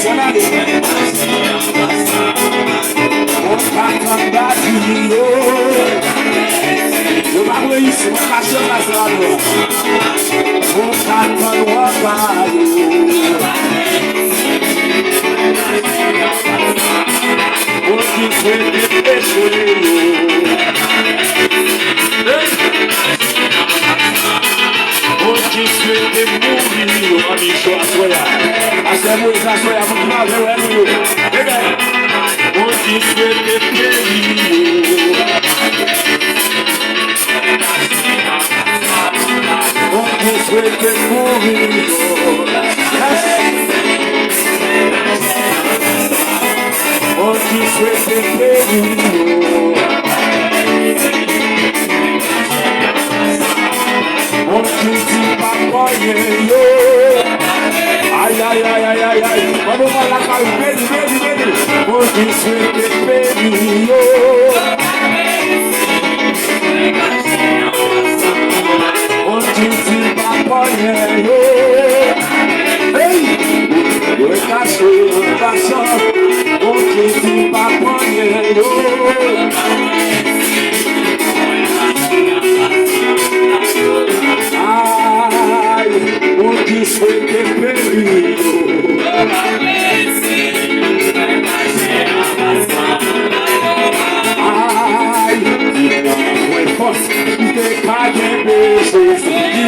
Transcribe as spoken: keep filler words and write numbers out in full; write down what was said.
Sèl ale. Mwen pa tann badi yo. Yo pa vre isi, mwen pa chè baz la non. Mwen pa tann wapa yo. Mwen ki swete peche yo. Hey! Moun ki swete mouri yo, ann cho aswè a. Pastè Moyiz aswè a, moun ki mare wè nou yo. Amen. Moun ki swete peri yo. Moun ki swete mouri yo. Yes. Moun ki swete peri yo. Moun ki di pa konyen yo. Ay, ay, ay, ay, ay, ay. Ann nou pral lakay, beni, beni, beni. Moun ki swete beni yo. Moun ki di pa konyen yo. Hey! Yo kache nan kasan. Moun ki di pa konyen yo. Ay, moun ki swete peri yo. Ay, ki nan mwen fòs, ki te ka gen bezwen, ki